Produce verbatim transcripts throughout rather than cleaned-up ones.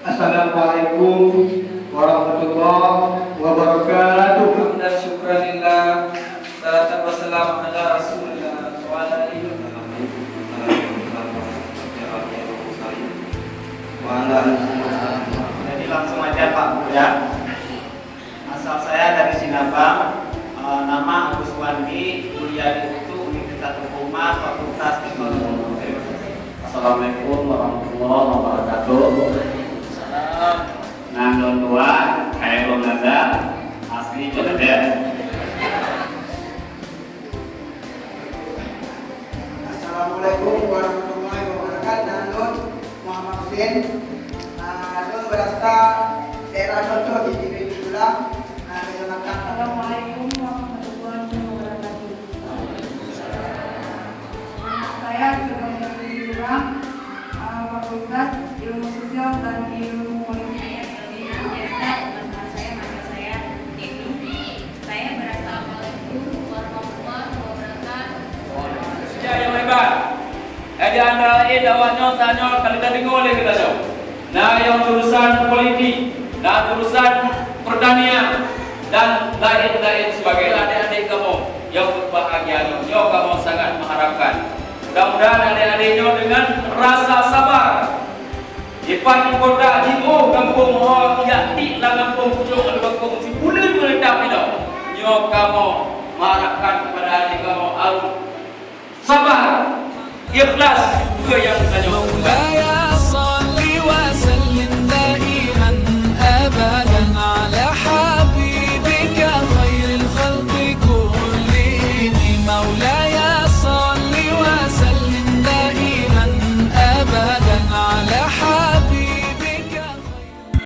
Assalamualaikum warahmatullahi wabarakatuh. Hamdan syukran lillah, salatan wa salam ala Rasulillah wa ala alihi wa sahbihi. Jadi langsung aja Pak Buya. Asal saya dari Sinabang, eh, nama Agus Wandi, kuliah di U T U Universitas Teuku Umar, Fakultas Ekonomi. Terima kasih. Assalamualaikum warahmatullahi wabarakatuh. Nan lôn tuan, Khairul Nazar, asli Bangladesh. Assalamualaikum warahmatullahi wabarakatuh. Nan lôn Muhammad Hussein. Ah, lôn berasal daerah Contoh di Negeri Tulang, ah, Kecamatan. Assalamualaikum warahmatullahi wabarakatuh. Nama saya Tulang Negeri Tulang, ah, Fakultas Ilmu Sosial dan Ilmu Politik. Jadi, biasa, nama saya, nama saya Dewi. Saya berasal. Assalamualaikum warahmatullahi wabarakatuh. Ya, yang hebat. Eh, di antara lain dakwah nyoe, saat nyoe ka lheueh tadeungoe lé geutanyoe. Na nyang jurusan politik, na jurusan pertanian, dan lain-lain sebagainya. Adik-adik kamoe nyang berbahagia nyoe, nyoe kamoe sangat mengharapkan. Mudah-mudahan adik-adik nyoe dengan rasa sabar, Dipat di kota jiôh gampông ho, jak tiek lam gampông pucôk lam gampông sibuleuen meunetap inoe. Nyoe kamoe meuharapkan keupada até kamoe harôh sabar, ikhlas peue nyang tanyoe. مولاي صل وسلم دائما أبدا على حبيبك خير الخلق كلهم. مولاي صل وسلم دائما أبدا على حبيبك خير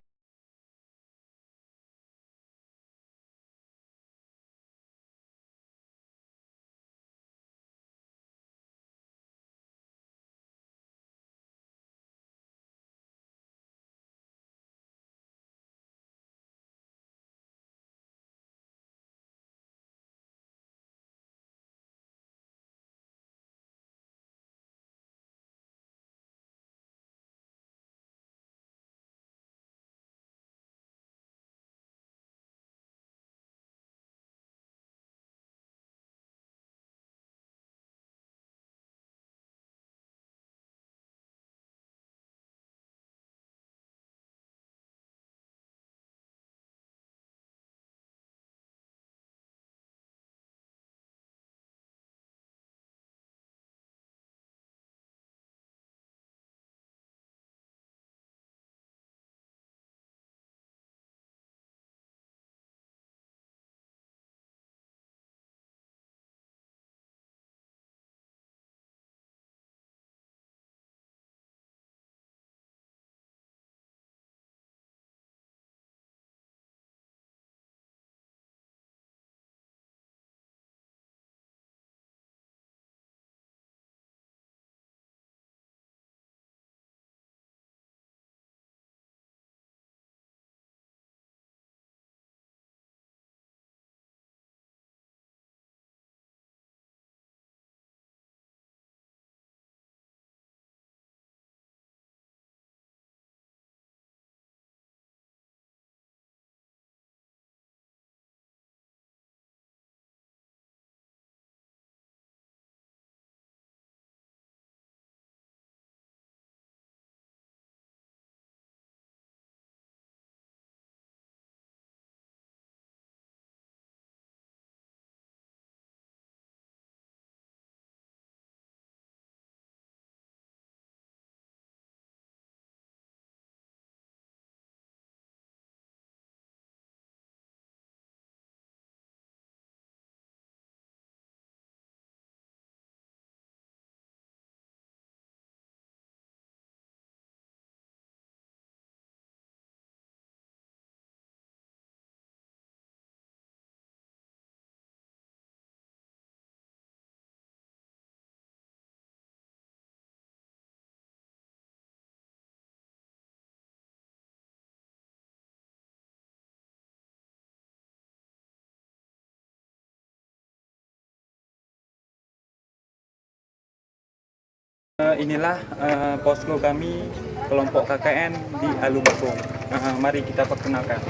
Eh, inilah, eh, posko kami Kelompok K K N di Alue Bakong. Eh, mari kita perkenalkan.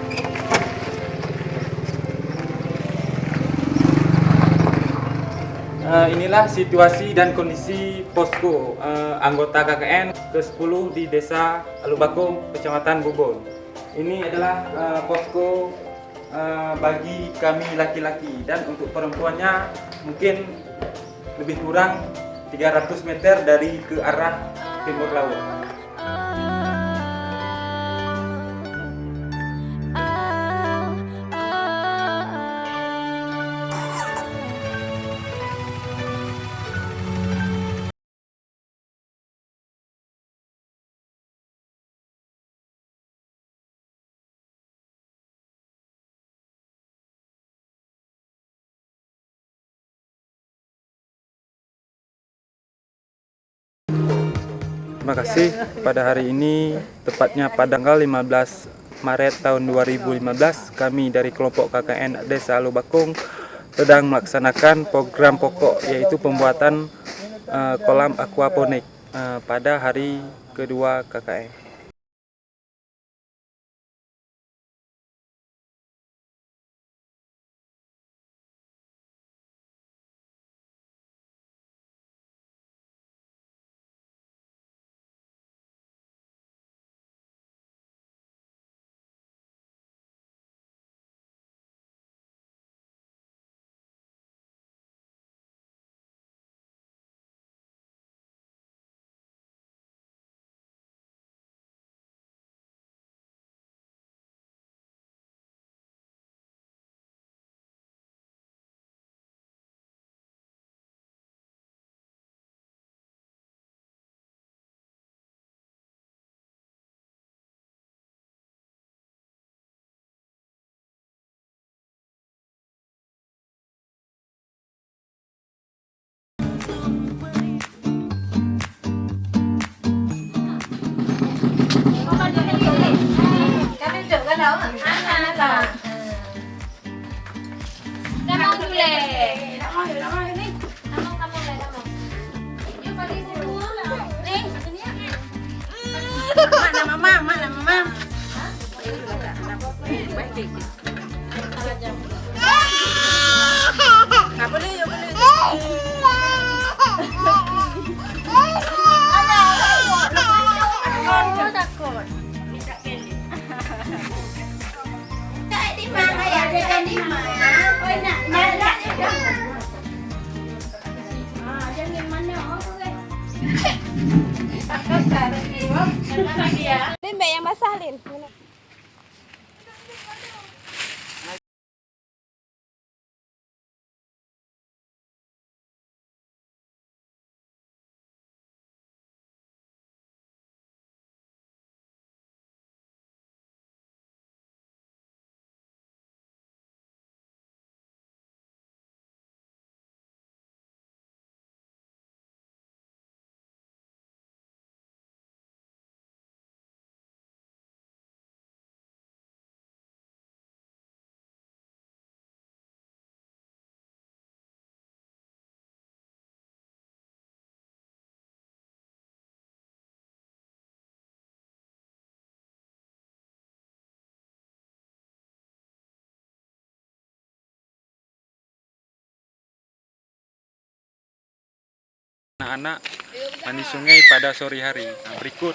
Eh, inilah situasi dan kondisi posko, eh, anggota K K N ke sepuluh di Desa Alue Bakong, Kecamatan Bubon. Ini adalah, eh, posko eh, bagi kami laki-laki, dan untuk perempuannya mungkin lebih kurang tiga ratus meter dari ke arah timur laut. Terima kasih. Pada hari ini, tepatnya pada tanggal lima belas Maret tahun dua ribu lima belas, kami dari kelompok K K N Desa Alue Bakong sedang melaksanakan program pokok, yaitu pembuatan, eh, kolam akuaponik, eh, pada hari kedua K K N. Kamoe dulé. Kamoe, kamoe ni. Kamoe, kamoe, kamoe. Yuk, bagi bubur. Ni, sini ya. Mana mama, mana mama? Hah? Baik, baik. Tak boleh, tak boleh. Takut. Lin, bèk nyang basah, Lin. Anak-anak mandi sungai pada sore hari. Nah, berikut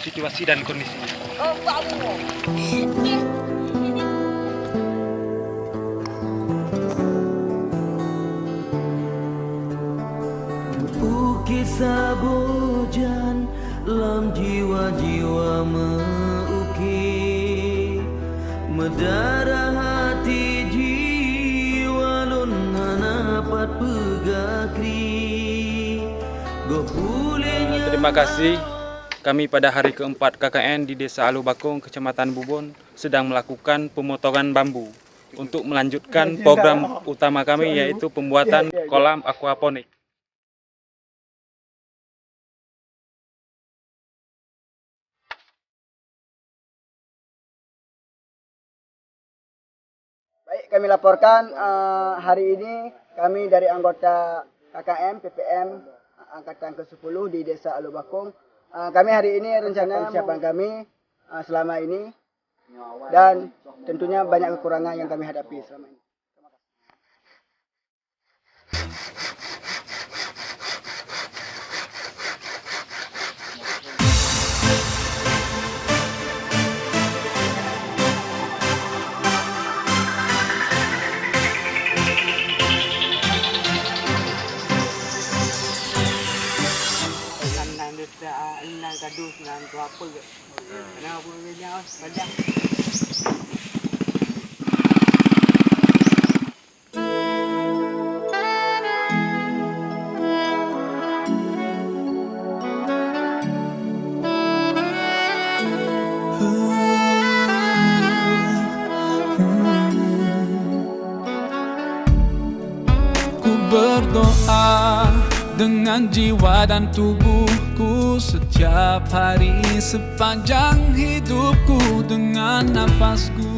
situasi dan kondisinya. Ukét saboh jan lam jiwa-jiwa meu-ukét, meudarah até jiwa lôn hana pat peugah kriet. Goh puléh nyan. Terima kasih. Kami pada hari keempat K K N di Desa Alue Bakong, Kecamatan Bubon, sedang melakukan pemotongan bambu untuk melanjutkan program utama kami, yaitu pembuatan kolam akuaponik. Baik, kami laporkan, eh, hari ini kami dari anggota K K M P P M Angkatan ke sepuluh di Desa Alue Bakong, Ah, kami hari ini rencana persiapan kami, ah, selama ini, dan tentunya banyak kekurangan yang kami hadapi selama ini. Ku berdoa dengan jiwa dan tubuhku setiap hari sepanjang hidupku dengan nafasku.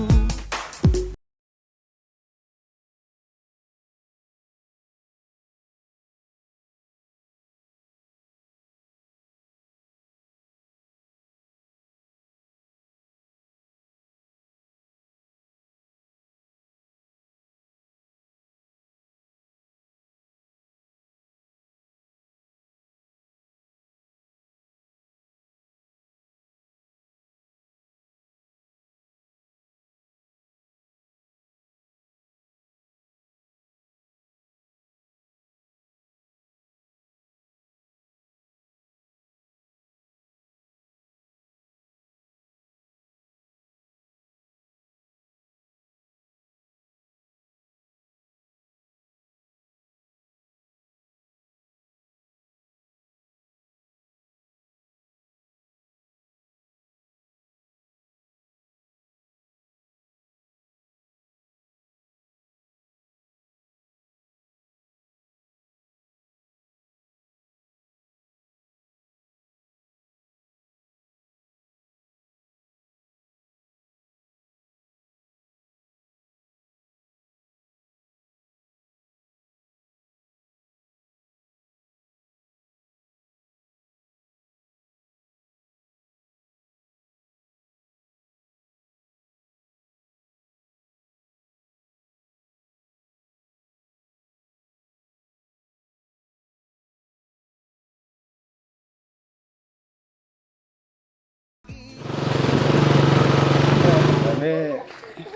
Kami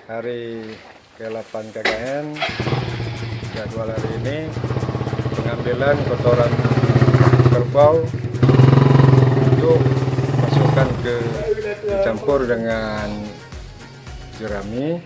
hari ke delapan K K N, jadwal hari ini pengambilan kotoran kerbau untuk masukkan ke, dicampur dengan jerami.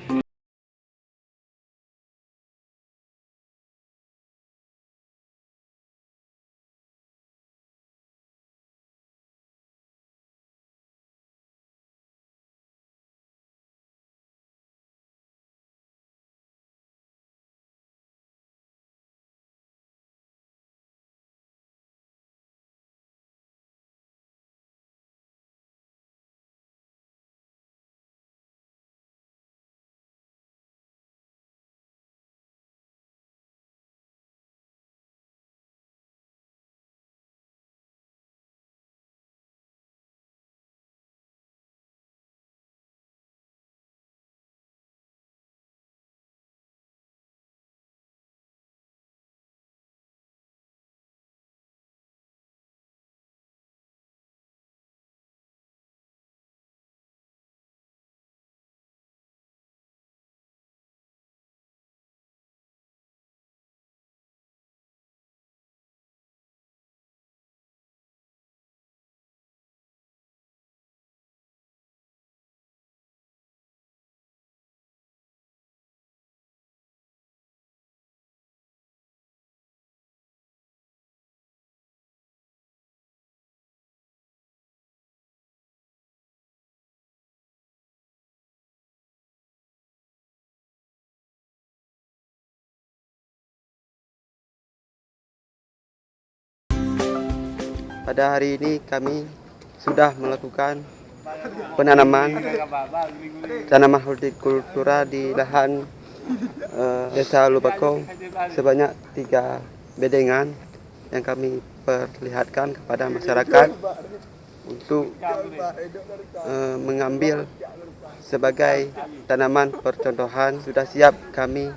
Pada hari ini kami sudah melakukan penanaman tanaman hortikultura di lahan, eh, Desa Lubakong sebanyak tiga bedengan yang kami perlihatkan kepada masyarakat. untuk, eh, mengambil sebagai tanaman percontohan sudah siap kami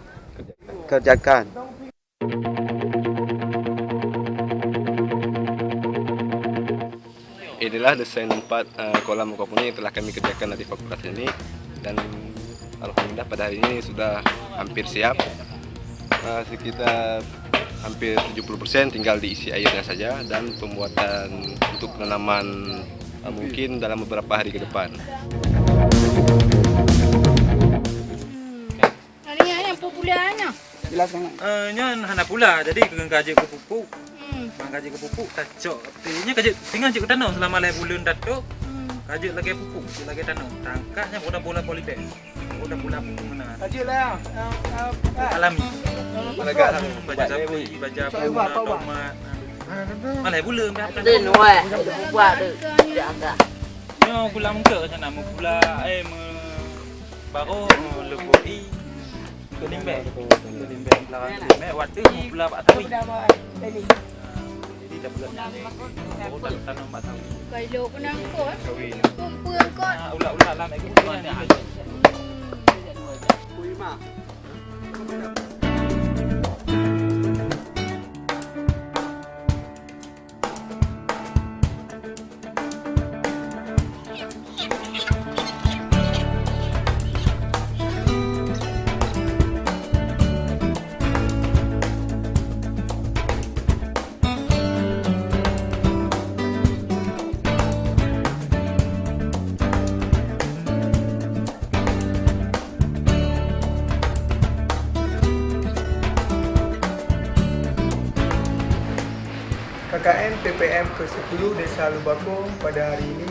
kerjakan. Inilah desain tempat, eh, kolam aquaponik yang telah kami kerjakan dari Fakultas Teknik, dan alhamdulillah pada hari ini sudah hampir siap. Eh, sekitar hampir tujuh puluh persen, tinggal diisi airnya saja, dan pembuatan untuk penanaman, eh, mungkin dalam beberapa hari ke depan. Nyan, nyan, nyan, peue pula nyan? Jelaskan. Eh, nyan hana pula, jadi keu ka jeuet keu pupuk. Hmm. Ban ka jeuet keu pupuk, tacok. Nyan ka jeuet, singoh jeuet keu tanoh selama lhèe buleuen tacok. Hmm. Ka jeuet lagèe pupuk, jeuet lagèe tanoh. Tangkak nyan bola-bola polybag. Bola-bola pupuk meunan. Ka jeuet lah, eh, eh, eh. Alami. Alami. Baju sapi, baju tomat. Malah buleuen dah. Ada nuai, ada buah tu. Dia agak. Nyoe pula meukeue macam mana? Meupula, eh, me-, baru, eh, leubeh i. Keulimbèe. Keulimbèe, belakang keulimbèe, watèe meupula bak tawi. Ah, jadi dah bulat nyan. Baru dah tanam bak tawi. Kailo kena angkot. Tawi. Kumpul angkot. Ah, ulat-ulat lam, eh, kumpul nyan. K K N P P M ke sepuluh Desa Lubakong pada hari ini,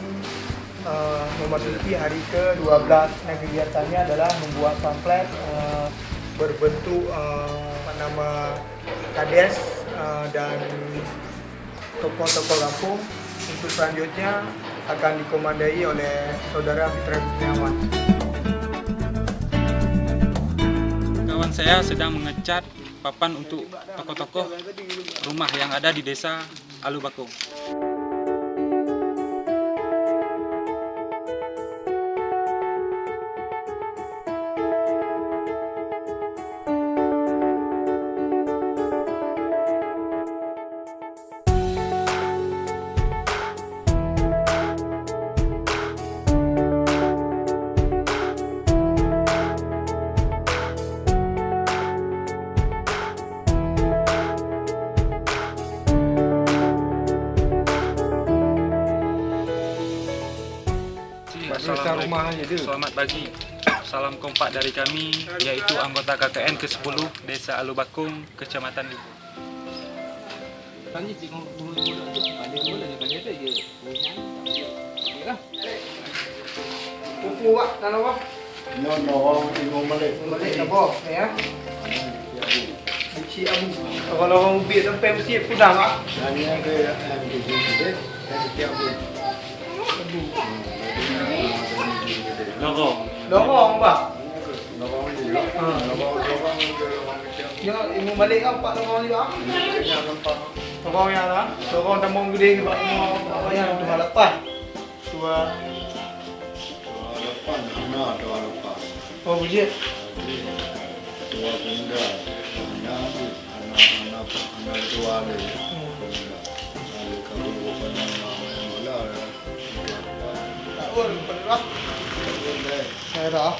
eh, memasuki hari ke dua belas, dan kegiatannya adalah membuat pamflet, eh, berbentuk, eh, nama kades, eh, dan tokoh-tokoh kampung. Untuk selanjutnya akan dikomandoi oleh Saudara Fitra Kurniawan. Kawan saya sedang mengecat papan untuk tokoh-tokoh rumah yang ada di Desa Alubakong. Selamat pagi. Salam kompak dari kami, yaitu anggota K K N ke sepuluh Desa Alubakong, Kecamatan Lubuh. Pupuk, Wak, dalam, Wak. Nyoe lorong Imeum Malek. Malek apa, ya? Bukit Abu. Kalau orang ubit sampai masjid pun dah, Wak. Dan yang ke, yang ke, yang ke, yang ke Abu. Lorong. Lorong, Pak. Lorong ni, ya. Ha. Lorong, lorong, lorong. Ya, Imeum Malek kan, Pak, lorong juga. Lorong yang lah. Lorong Tambong Gede ni, Pak. Apa yang tu halapan? Dua. Dua halapan, mana dua halapan? Oh, bujit. Dua benda. Mana tu? Anak, anak, anak dua ni. Hmm. Benda. Ada kamu bukan anak, anak bola, ya. Tak boleh, tak boleh. Saya dah.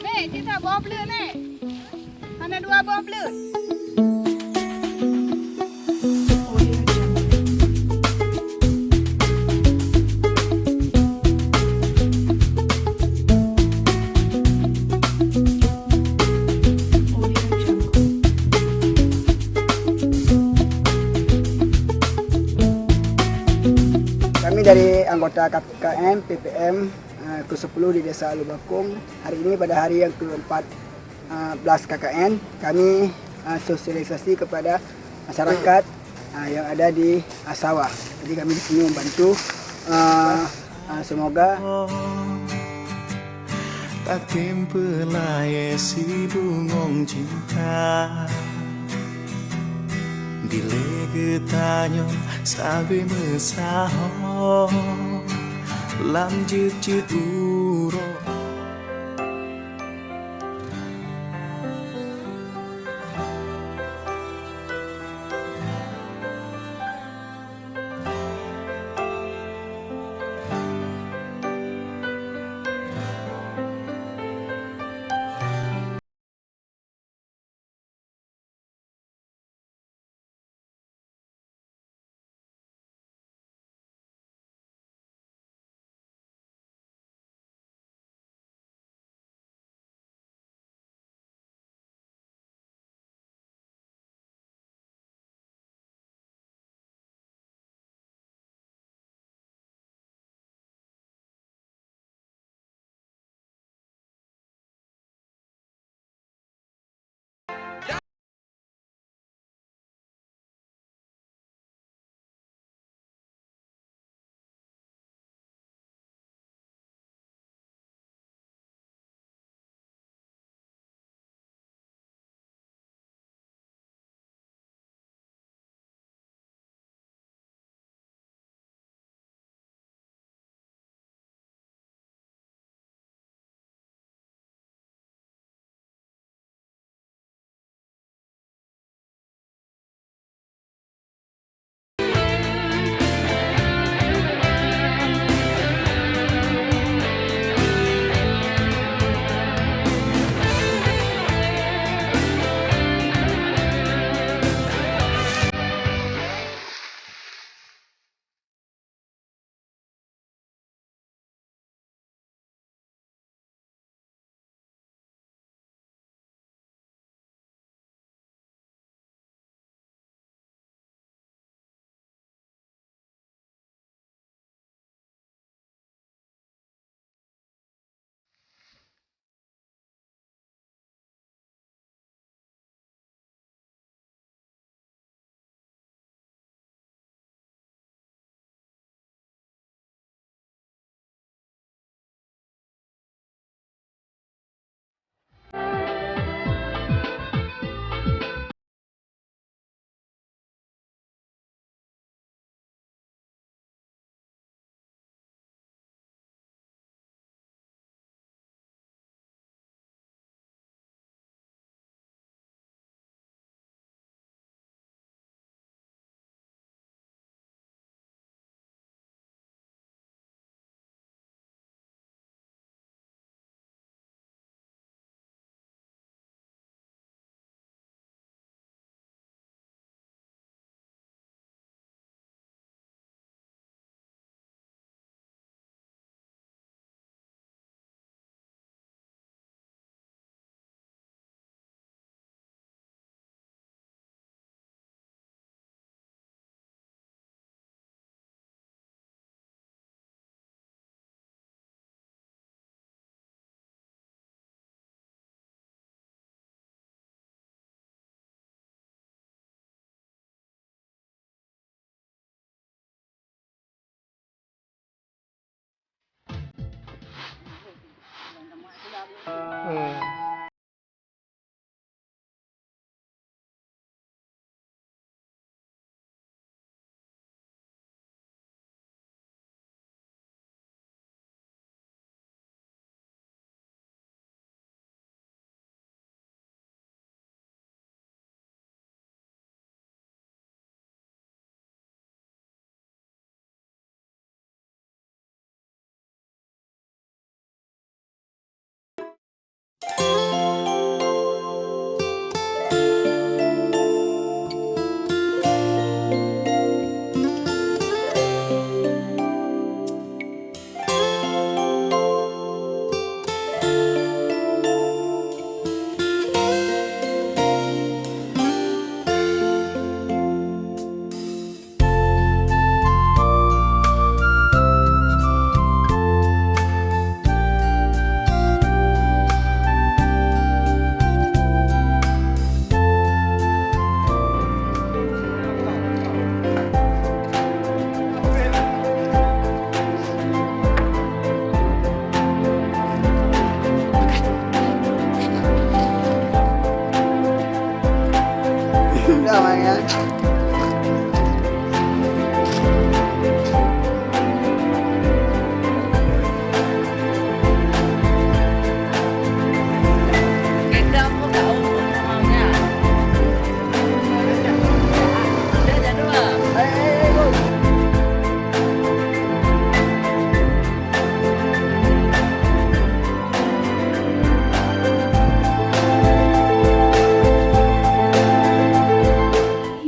Nek, cit that boh bleuen, Nek. Hana dua boh bleuen. Kami dari anggota K K N P P M, eh, ke sepuluh di Desa Alue Bakong, hari ini pada hari yang keempat, eh, belas K K N, kami, eh, sosialisasi kepada masyarakat, eh, yang ada di, eh, Sawa. Jadi kami di sini membantu, eh, eh, semoga Tatem peulayée si bungong cinta, dilée geutanyoe sabe meusaho lam jeuet-jeuet uroe.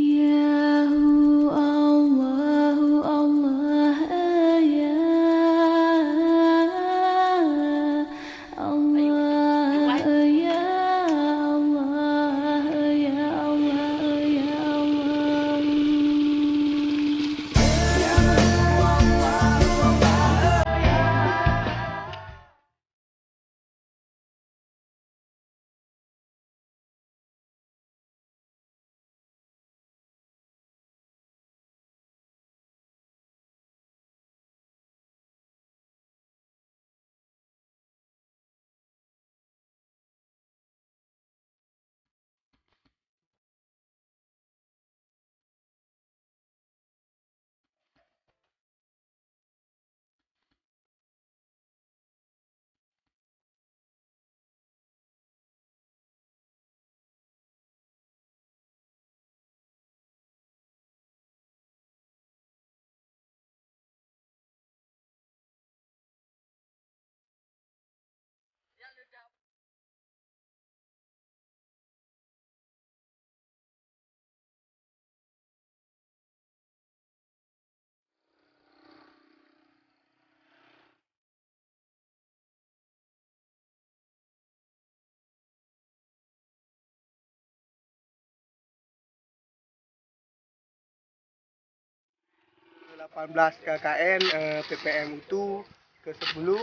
Yahu Allahu Allah, ya Allah, ya Allah, ya Allah, ya Allah. Delapan belas K K N, eh, P P M UTU ke sepuluh.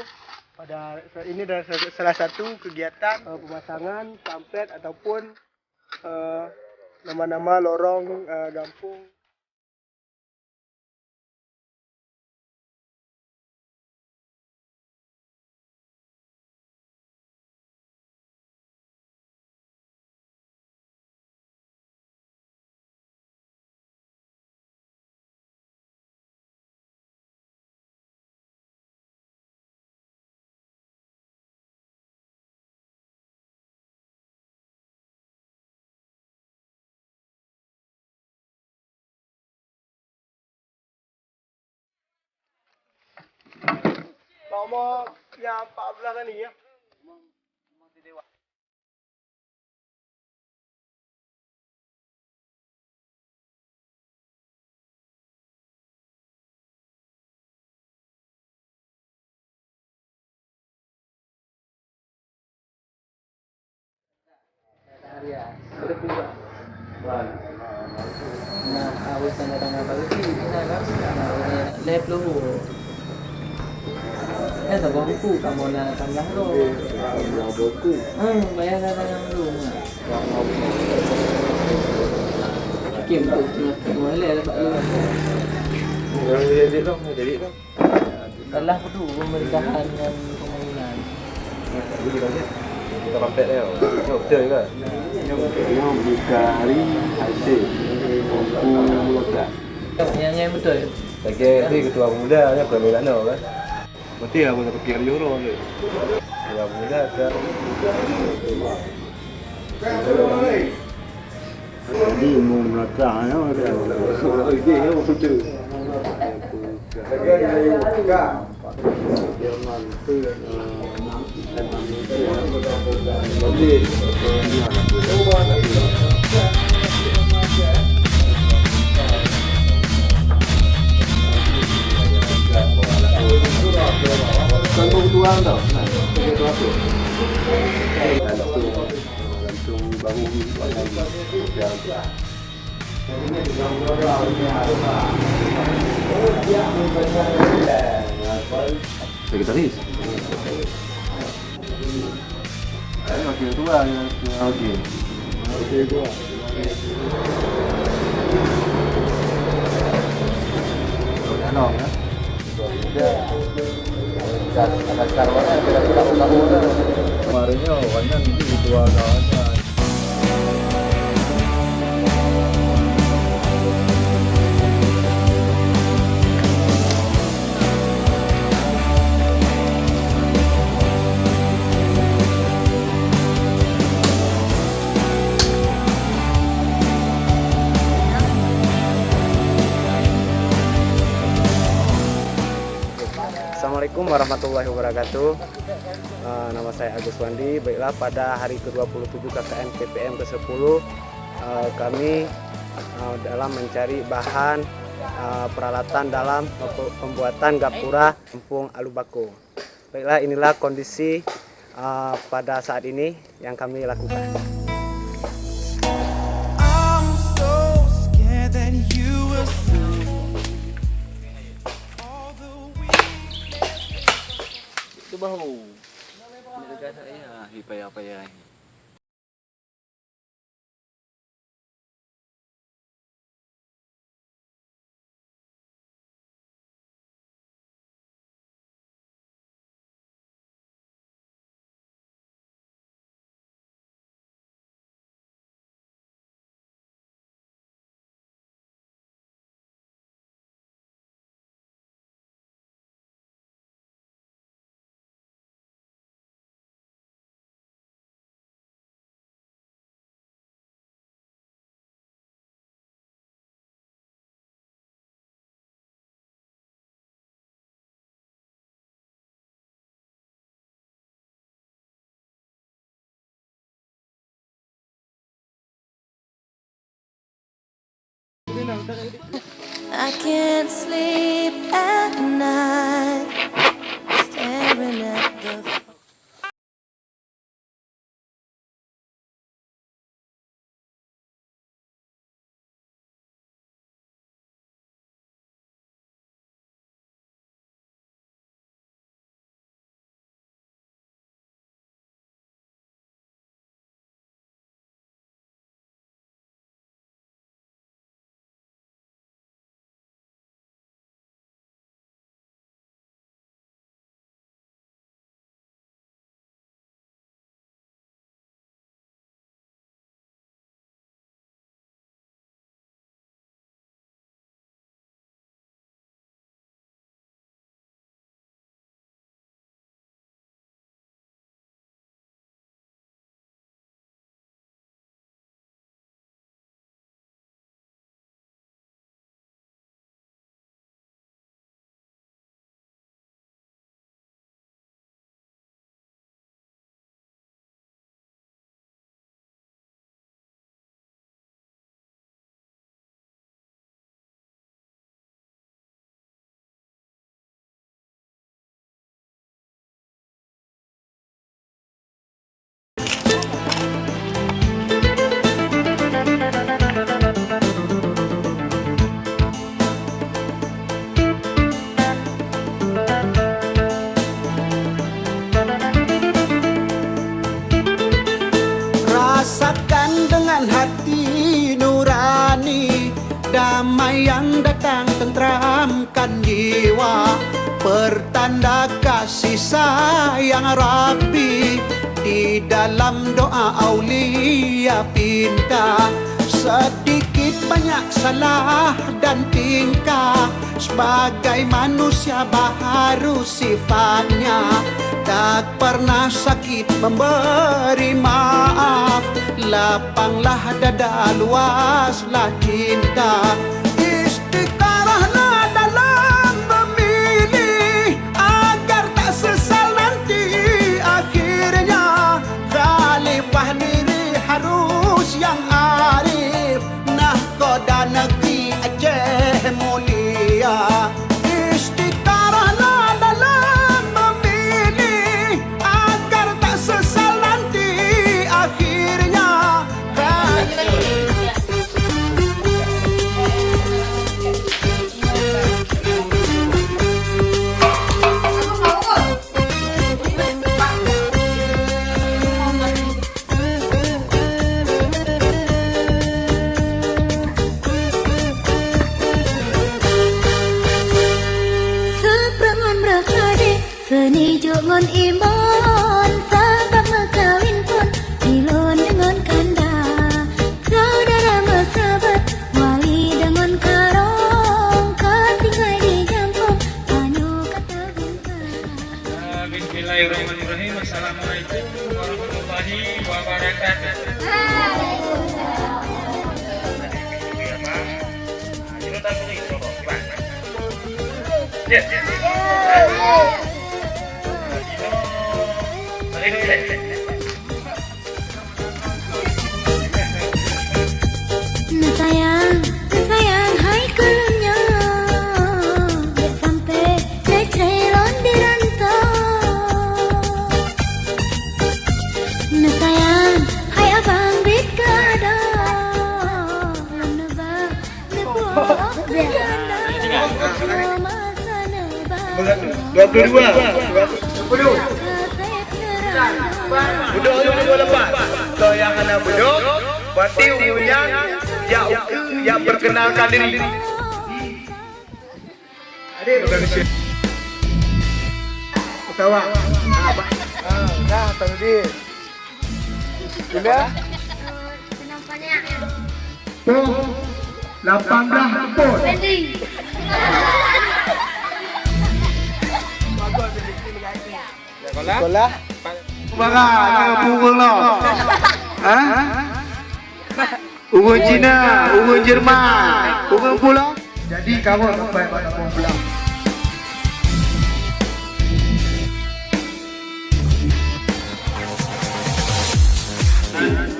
Pada ini adalah salah satu kegiatan, eh, pemasangan pamflet ataupun, eh, nama-nama lorong, eh, gampong. Nomor yang empat belas tadi ya. Nah, awai tanda-tanda baru sih, nah, kan? Nah, lhèe ploh. Eh, saboh buku, kamoe na tangga tu. Saboh buku. Hmm, bayar tangga dulu, Mak. Oke, untuk semua, semua leh dapat lu. Yang jadi dong, jadi dong. Salah tu pemerintahan ngon pembangunan. Kita pampet dia. Nyoe betul ke? Nyoe bukan hari hasil. Buku melekat. Yang, yang betul. Lagi ni ketua pemuda ni bukan nak kan? Berarti aku tak fikir juru tu. Ketua pemuda ke? Jadi umur melakang ya, ada. Dia mantu, eh, Sekretaris. Ayo, okey, tu lah yang, yang okey. Okey, tu lah. Dah, dah, dah, dah. Kemarin nyoe, banyak ni, itu agak banyak. Assalamualaikum warahmatullahi wabarakatuh. Eh, nama saya Agus Wandi. Baiklah, pada hari kedua puluh tujuh K K N P P M kesepuluh, eh, kami, eh, dalam mencari bahan, eh, peralatan dalam pembu-, pembuatan gapura Kampung Alubako. Baiklah, inilah kondisi, eh, pada saat ini yang kami lakukan. I'm so scared that you will soon Itu bahu. Ini dekat saya, hi payah-payah. I can't sleep at night, staring at the Rasakan dengan hati nurani, damai yang datang tenteramkan jiwa, pertanda kasih sayang Rabbi di dalam doa aulia pinta. Sedikit banyak salah dan tingkah, sebagai manusia baharu sifatnya, tak pernah sakit memberi maaf. Lapanglah dada, luaslah cinta. Istiqarahlah dalam memilih, agar tak sesal nanti akhir Ngon Imon sabab meukawen phon, Ilon deungon Kanda, saudara meusabat, Wali deungon Karong, ka tinggai di gampông, tanyoe ka tabungka. Bismillahirrahmanirrahim. Assalamualaikum warahmatullahi wabarakatuh. Waalaikumsalam. Nah, kita tak boleh, coba, coba. Neusayang, neusayang hai keu lôn nyoe, bék sampoe lé lôn di rantô. Neusayang hai abang, bék keu adoe, lôn neuba Dua puluh dua. Beudôh dua puluh lapan. Soe nyang hana beudôh, berarti ureueng nyan jak ukeue, jak perkenalkan diri. Pesawat. Ah, bah. Ah, dah, Tarudin. Bila? Poh lapan belas Pon. Sekolah? Sekolah? Bara, na pureueng lom. Ha? Ureueng Cina, ureueng Jerman, ureueng pulo. Jadi, kamoe sampai pada pulang.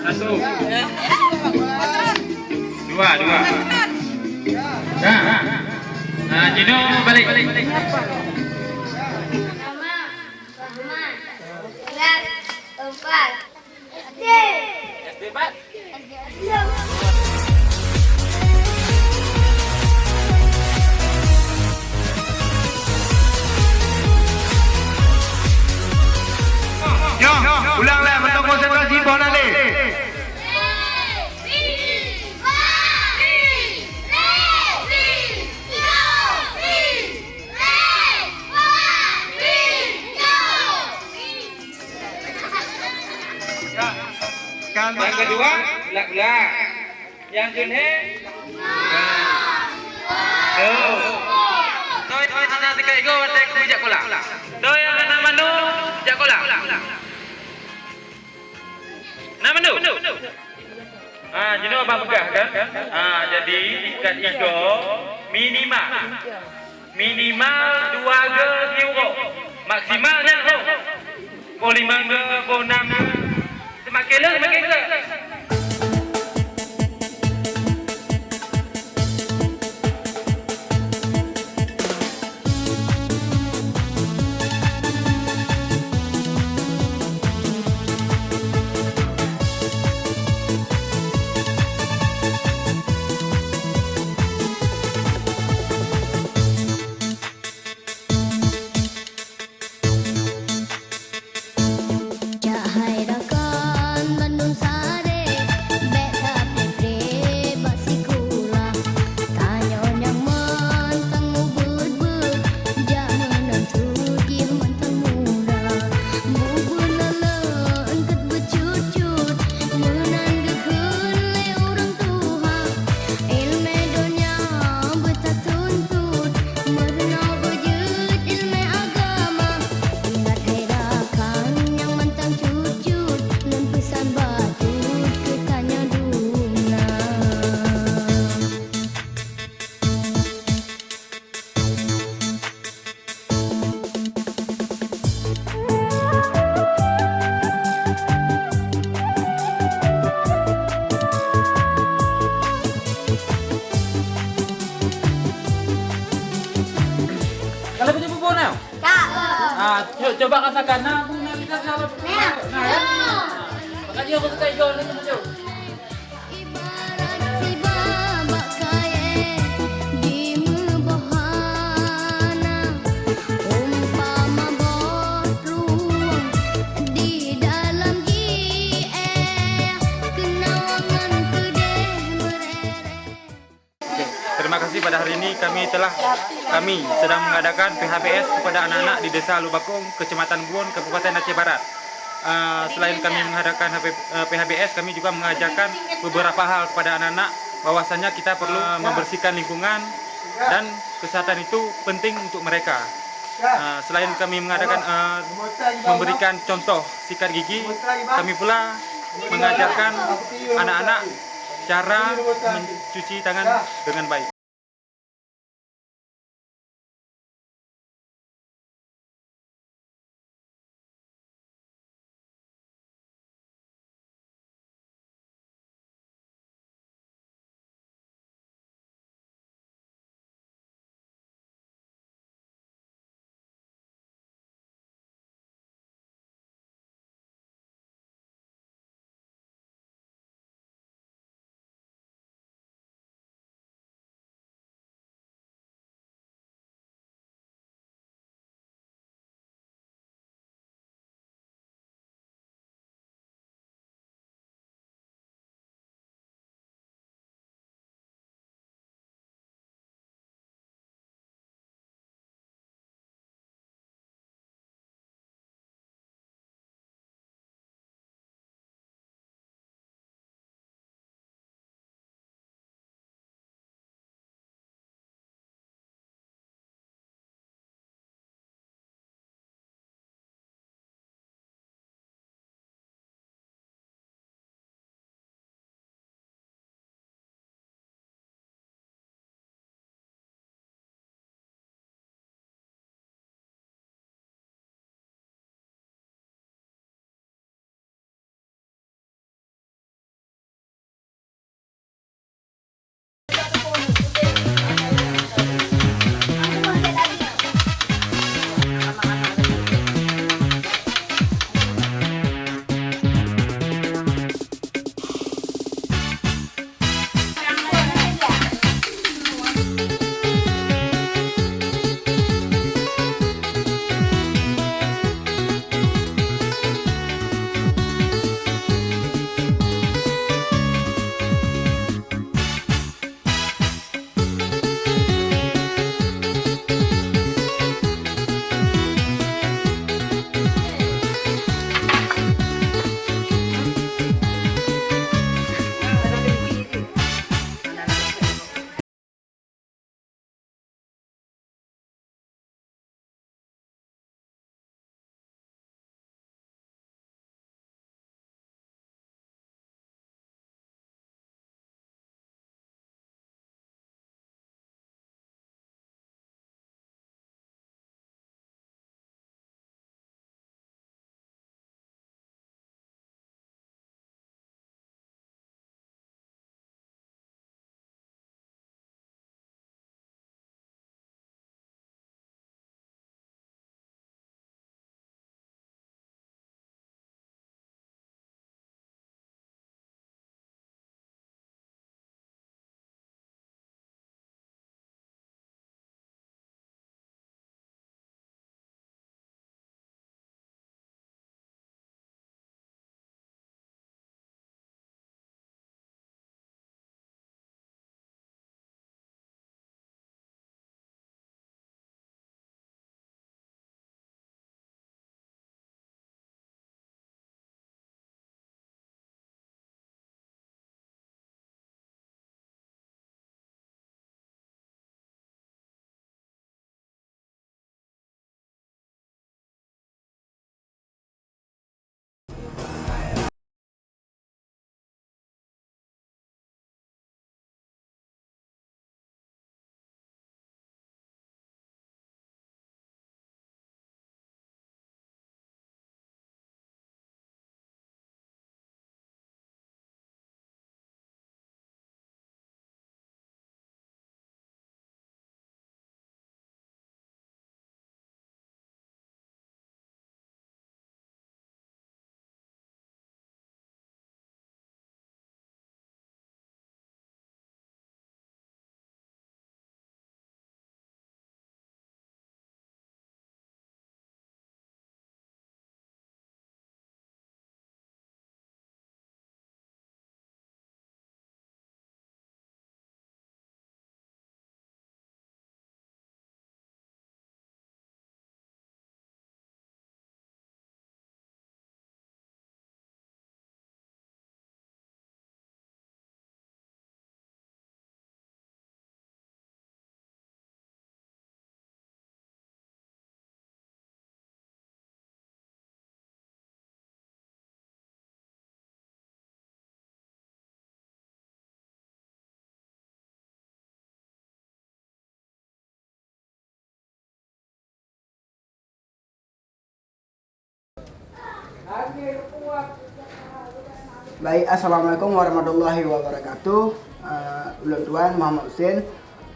Satu. Dua, dua. Dah. Nah, Cino balik. Sama, sama. Tiga, empat. S D. S D empat. S D enam. Nyoe, ulang lé, mantong konsentrasi, boh na lé. Nyang keudua, ulak-ulak. Nyang keuneuk? Tuh. Toi, toi, hana teuka igoe watèe keu jak kolah. Toi, nyang hana mandum, jak kolah. Na mandum? Ah, jinoe abang peugah kan? Ah, jadi tingkat igoe minimal. Minimal dua go siuroe. Maksimal nyan rhot. Boh limong go, boh nam go. Seumaken lheueh, seumaken lheueh. Jak hai rakan bandum saré, bèk tapreh-preh bak sikula. Tanyoe nyang mantong mubeuet-beuet, jak meunan cut jih mantong mura. Mubeuet lôn-lôn keu beucut-cut, meunan geukheun lé ureueng tuha. Ileumèe donya beutatuntut, meurunoe beujeuet ileumèe agama. Ingat hai rakan nyang mantong cut-cut, lôn peusan bacut keu tanyoe dum na. Kalau begitu bubur now. Tak. Ah, cu-, coba rasakan. Nah, bubur now kita salah. Nah. Nah, ya. Makanya aku suka hijau ni, macam. Ibarat sibak bak kayèe jimeuboh hana, umpama boh rueng di dalam jiéh, keunoe ngon keudeh meuréré. Oke, terima kasih, pada hari ini kami Itulah kami sedang mengadakan P H B S kepada anak-anak di Desa Lubakong, Kecamatan Buon, Kabupaten Aceh Barat. Eh, selain kami mengadakan H B, eh, P H B S, kami juga mengajarkan beberapa hal kepada anak-anak, bahwasanya kita perlu, eh, membersihkan lingkungan dan kesehatan itu penting untuk mereka. Eh, selain kami mengadakan, eh, memberikan contoh sikat gigi, kami pula mengajarkan anak-anak cara mencuci tangan dengan baik. Baik, assalamualaikum warahmatullahi wabarakatuh. Uh, ulôn tuan Muhammad Hussein.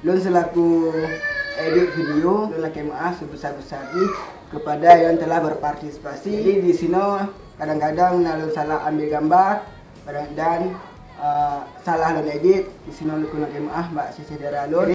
Lôn selaku edit video, lôn lakèe meu'ah sebesar-besar jih kepada yang telah berpartisipasi. Jadi di sinoe kadang-kadang na lôn salah ambil gambar, kadang dan uh, salah lôn edit. Di sinoe lôn lakèe meu'ah bak syedara lôn.